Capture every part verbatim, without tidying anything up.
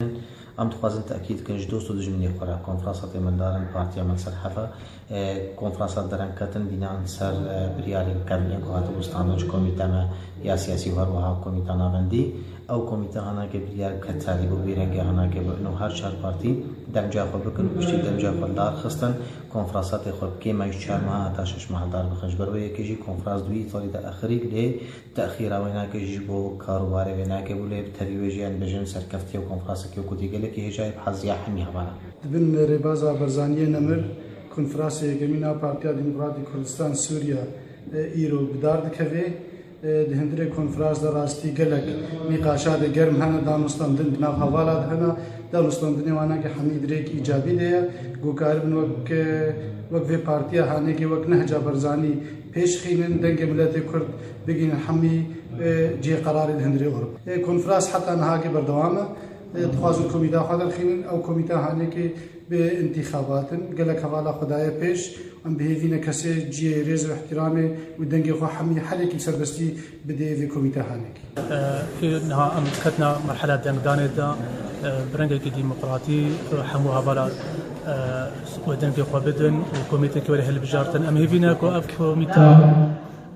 Em dixwazin tekîd bikin ji dost û dijminê xwe re. Konferansa têmildarin partiya min ser hev e. E, konferansa derengketin bînan ser, e, biryarên kevnê ku hatibû standin ji komîte me ya siyasî û her wiha komîta navendî. Ew komîte hanake biryar ket tarî bû, vî rengê hanake bû. Ino her çar partî demca xwe bikin û piştî demca xwe li dar xistin. Konferansa tê xwe bi kêmay ji çar meha heta şeş meha li dar bixin. Ji ber wê yekê jî konferans di wî salî de axirî lê Texîra wê nake jî bo karûbarê wê nake bû, lê bi tevî wê jî em bêjin serkeftiya konferanseke ku tê gelekî hêja ye bi heziya hemî hevala. Di bin rêbaza Barzaniyê Nemir, konferansa yekemîn a Partiya Demokratîk Kurdistan Sûriye, e, îro bi dar dikeve. E, di hundirê konferans de rastî gelek nîqaşatê germ hene, danûstandin di nav hevala de hene, danûstandinê wan nake hemî di rêk îcabî de ye, ku karibin wek, e, wek vê partiya hanekê wek Nehca Barzanî pêş xînin, dengê miletê Kurd bigihînin hemî, e, cihê qerarê di hundirê Ewropa. E, konferans heta nihakê berdewam e. E, dixwazin komîta xwe derxînin, ew komîta hanekê bi întîxabatin. Gelek hevala xwe daye pêş, em bi hêvî ne kesê cihê rêz û îhtîramê û dengê xwe hemî helekî bi serbestî bidê vê komîta hanekê. E, niha em ketina merhela dengdanê de, e, bi rengekî demokratî, e, hemû hevala, e, wê dengê xwe bidin û komîtekî were hilbijartin. Em hêvî ne ku ev komîte,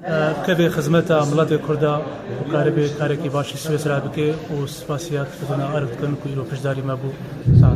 e, bikeve xizmeta miletê Kurda û karibe karekî baş ji Swêsra bike û spasiya televîzyona Arif dikin ku îro piştdarî me bû. Sağ olun.